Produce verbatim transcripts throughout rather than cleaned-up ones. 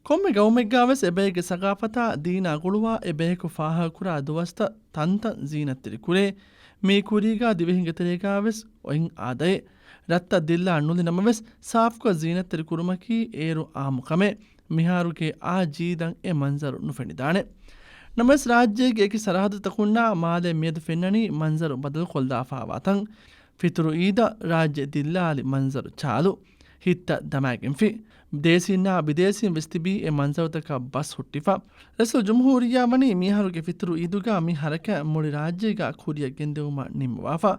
ކޮންމެ ގައުމެއްގާވެސް އެބައެއްގެ ސަގާފަތާ ދީނާ ގުޅުވާ އެބަޔަކު ފާހަގަކުރާ ދުވަސްތައް ތަންތަން ޒީނަތްތެރި ކުރޭ. މީ ކުރީގާ ދިވެހިންގެ ތެރޭގާވެސް އޮތް އާދައެއް. ރަށްތައް ދިއްލާ ނުލި ނަމަވެސް، ސާފުކޮށް ޒީނަތްތެރި ކުރުމަކީ އޭރު އާއްމު ކަމެއް. މިހާރުގެ އާ ޖީލަށް އެ މަންޒަރު ނުފެނިދާނެ. ނަމަވެސް، ރާއްޖޭގެ އެކި ސަރަހައްދުތަކުންނާ މާލެ މިއަދު ފެންނަނީ މަންޒަރު ބަދަލުކޮށްލާފާވާތަން. ފިތުރު އީދަށް ރާއްޖެ ދިއްލާލި މަންޒަރު ޗާލު. ހިތްތައް ދަމާގެންފި. ދޭސީންނާ ބިދޭސީން ވެސް ތިބީ އެ މަންޒަރުތަކަށް ބަސް ހުއްޓިފަ. ރައީސުލް ޖުމްހޫރިއްޔާ ވަނީ މިއަހަރުގެ ފިތުރު އީދުގަ މި ހަރަކާތް މުޅި ރާއްޖޭގަ ކުރިއަށް ގެންދެވުމަށް ނިންމަވާފަ.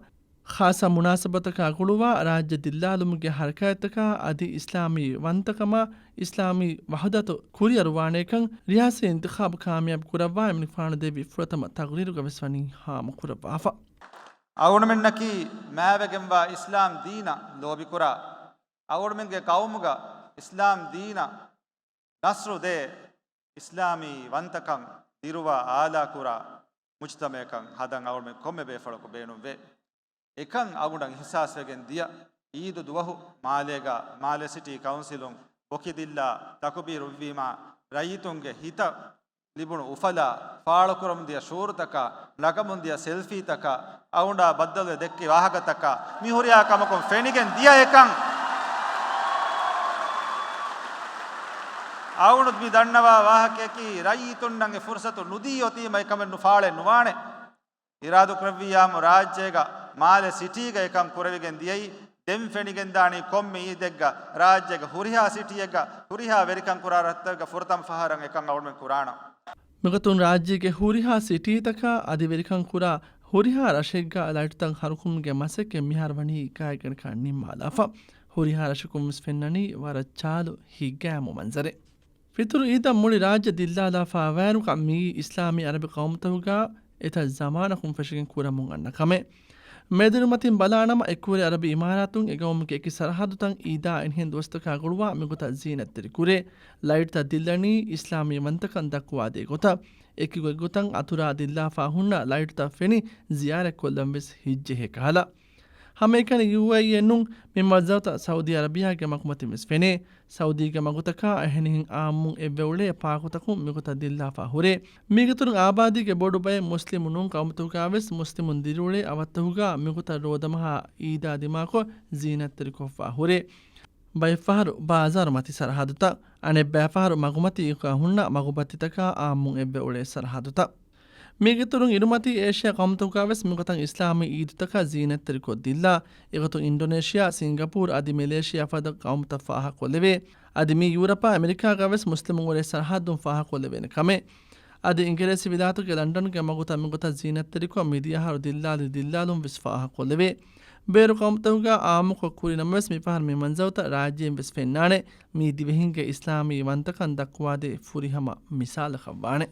ޚާއްސަ މުނާސަބަތަކާ ގުޅުވާ ރާއްޖެ ދިއްލާލުމުގެ ހަރަކާތްތަކާ އަދި އިސްލާމީ ވަންތަކަމާ އިސްލާމީ ވަހުދަތު ކުރިއަރުވާނޭކަން ރިޔާސީ އިންތިޚާބު ކާމިޔާބު ކުރައްވާ އެމަނިކުފާނު ދެއްވި ފުރަތަމަ ތަގުރީރުގަ ވެސް ވަނީ ހާމަ ކުރައްވާފަ. އަޅުގަނޑުމެންނަކީ މާވެގެންވާ އިސްލާމް ދީނަށް ލޯބިކުރާ، އަޅުގަނޑުމެންގެ ޤައުމުގަ އިސްލާމް ދީނަށް ނަޞްރު ދޭ، އިސްލާމީ ވަންތަކަން ދިރުވާ އާލާކުރާ މުޖްތަމަޢަކަށް ހަދަން އަޅުގަނޑުމެން ކޮންމެ ބޭފުޅަކު ބޭނުންވޭ. އެކަން އަޅުގަނޑަށް އިޙްސާސްވެގެން ދިޔަ އީދު ދުވަހު މާލޭގަ މާލެ ސިޓީ ކައުންސިލުން ބޮކި ދިއްލާ ތަކުބީރު އިއްވީމާ، ރައްޔިތުންގެ ހިތަށް ލިބުނު އުފަލާ ފާޅުކުރަމުންދިޔަ ޝުޢޫރުތަކާ، ނަގަމުންދިޔަ ސެލްފީތަކާ، އަޅުގަނޑާ ބައްދަލުވެ ދެއްކި ވާހަކަތަކާ މި ހުރިހާ ކަމަކުން ފެނިގެން ދިޔަ އެކަން އަޅުގަނޑު މި ދަންނަވާ ވާހަކަޔަކީ، ރައްޔިތުންނަށް އެ ފުރުޞަތު ނުދީ އޮތީމަ އެކަމެއް ނުފާޅެއް ނުވާނެ. އިރާދަކުރެއްވިއްޔާމު ރާއްޖޭގަ މާލެ ސިޓީގަ އެކަން ކުރެވިގެން ދިޔައީ، ދެން ފެނިގެންދާނީ ކޮންމެ އީދެއްގަ ރާއްޖޭގެ ހުރިހާ ސިޓީއެއްގަ ހުރިހާ ވެރިކަން ކުރާ ރަށްތަކުގަ ފުރަތަމަ ފަހަރަށް އެކަން އަޅުގަނޑުމެން ކުރާނަން. މިގޮތުން ރާއްޖޭގެ ހުރިހާ ސިޓީތަކާ އަދި ވެރިކަން ކުރާ ހުރިހާ ރަށެއްގަ ލައިޓުތައް ހަރުކުރުމުގެ މަސައްކަތް މިހާރު ވަނީ ގާތްގަނޑަކަށް ނިންމާލާފަ. ހުރިހާ ރަށަކުން ވެސް ފެންނަނީ ވަރަށް ޗާލު ހިތްގައިމު މަންޒަރެއް. ފިތުރު އީދަށް މުޅި ރާއްޖެ ދިއްލާލާފާވާއިރު، މިއީ އިސްލާމީ އަރަބި ޤައުމުތަކުގަ އެތައް ޒަމާނަކުން ފެށިގެން ކުރަމުން އަންނަ ކަމެއް. މެދުނިމަތިން ބަލާނަމަ، އެކުވެރި އަރަބި އިމާރާތުން އެ ގައުމުގެ އެކި ސަރަހައްދުތައް އީދާ އެންހެން ދުވަސްތަކާ ގުޅުވާ މިގޮތަށް ޒީނަތްތެރި ކުރޭ. ލައިޓްތައް ދިއްލަނީ އިސްލާމީ ވަންތަކަން ދައްކުވާދޭ ގޮތަށް. އެކި ގޮތްގޮތަށް އަތުރާ ދިއްލާފާ ހުންނަ ލައިޓްތައް ފެނި ޒިޔާރަތްކޮށްލަން ވެސް ހިތްޖެހޭ ކަހަލަ. ހަމައެކަނި ޔޫއޭއީއެއް ނޫން، މި މަންޒަރުތައް ސައުދީ އަރަބިޔާގެ މަގުމަތިން ވެސް ފެނޭ. ސައުދީގެ މަގުތަކާ އެހެނިހެން އާއްމުން އެއްވެ އުޅޭ ޕާކުތަކުން މިގޮތަށް ދިއްލާފާ ހުރޭ. މީގެ އިތުރުން އާބާދީގެ ބޮޑު ބައެއް މުސްލިމު ނޫން ޤައުމުތަކުގާ ވެސް މުސްލިމުން ދިރިއުޅޭ އަވަށްތަކުގާ މިގޮތަށް ރޯދަމަހާ އީދާ ދިމާކޮށް ޒީނަތްތެރިކޮށްފާ ހުރޭ. ބައެއްފަހަރު ބާޒާރު މަތި ސަރަހައްދުތައް، އަނެއްބައިފަހަރު މަގުމަތީގަ ހުންނަ މަގުބައްތިތަކާ އާއްމުން އެއްވެ އުޅޭ ސަރަހައްދުތައް. މީގެއިތުރުން އިރުމަތީ އޭޝިޔާ ޤައުމުތަކުގާވެސް މިގޮތަށް އިސްލާމީ އީދުތަކަށް ޒީނަތްތެރިކޮށް ދިއްލާ. އެގޮތުން އިންޑޮނޭޝިޔާ، ސިންގަޕޫރު އަދި މެލޭޝިޔާ ފަދަ ޤައުމުތައް ފާހަގަކޮށްލެވޭ. އަދި މީ ޔޫރަޕާ، އެމެރިކާގާވެސް މުސްލިމުން އުޅޭ ސަރަހައްދުން ފާހަގަކޮށްލެވޭނެ ކަމެއް. އަދި އިނގިރޭސި ވިލާތުގެ ލަންޑަންގެ މަގުތައް މިގޮތަށް ޒީނަތްތެރިކޮށް މިދިޔަ އަހަރު ދިއްލާލި ދިއްލާލުން ވެސް ފާހަގަކޮށްލެވޭ. ބޭރު ޤައުމުތަކުގާ އާއްމުކޮށް ކުރި ނަމަވެސް، މިފަހަރު މި މަންޒަރުތައް ރާއްޖެއިން ވެސް ފެންނާނެ. މީ ދިވެހިންގެ އިސްލާމީ ވަންތަކަން ދައްކުވާދޭ ފުރިހަމަ މިސާލަކަށްވާނެ.